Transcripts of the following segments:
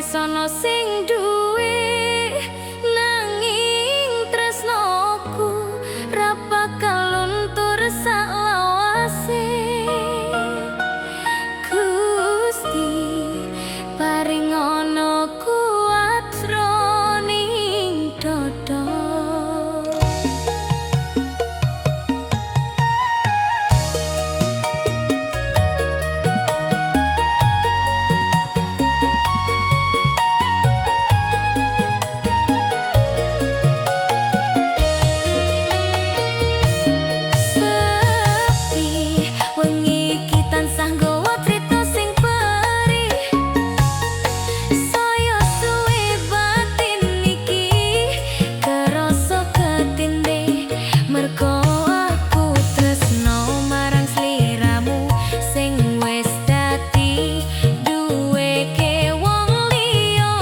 Wis ana sing duwe, nanging tresnoku ra bakal luntur saklawase. Gusti, paringono kuat jroning dada. Sepi wengi iki tansah nggawa crita sing perih. Saya suwe batin iki kerasa ketindih, mergo aku tresno marang sliramu sing wis dadi duweke wong liya.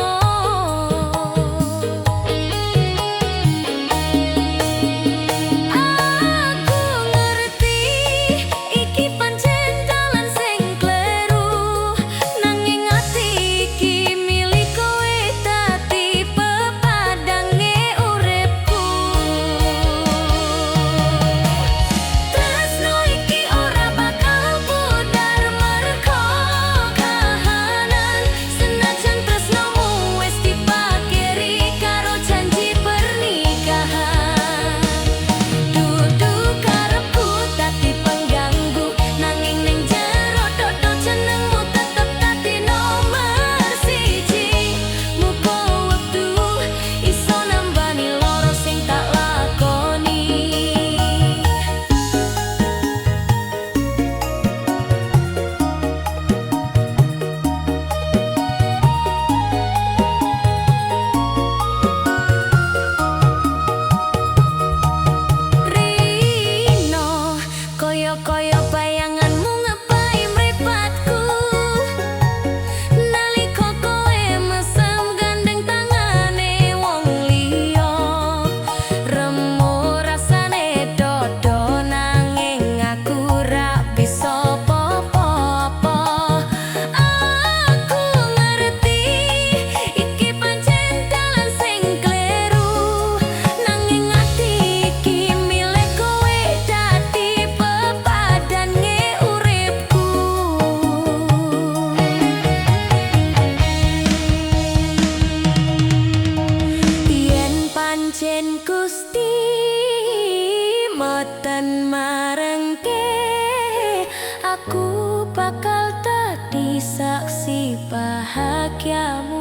Aku ngerti iki pancen dalan sing kleru, nanging ati iki milik kowe, dadi pepadange uripku. Tresno iki ora bakal pudar mergo kahanan, senajan tresnomu wis dipakeri karo janji pernikahan. Dudu karepku dadi pengganggu, nanging ning jero dodo jenengmu tetep dadi nomor siji. Muga wektu iso nambani loro sing tak lakoni. Rino kaya-kaya bayanganmu ngepai mripatku, nalika kowe mesem gandeng tangane wong liya. Remo rasane dodo, nanging aku ra bisa apa-apa. Aku ngerti iki pancen dalan sing kleru, nanging ati iki milik kowe, dadi pepadange uripku. Yen pancen Gusti mboten marengke, aku bakal dadi saksi bahagiamu.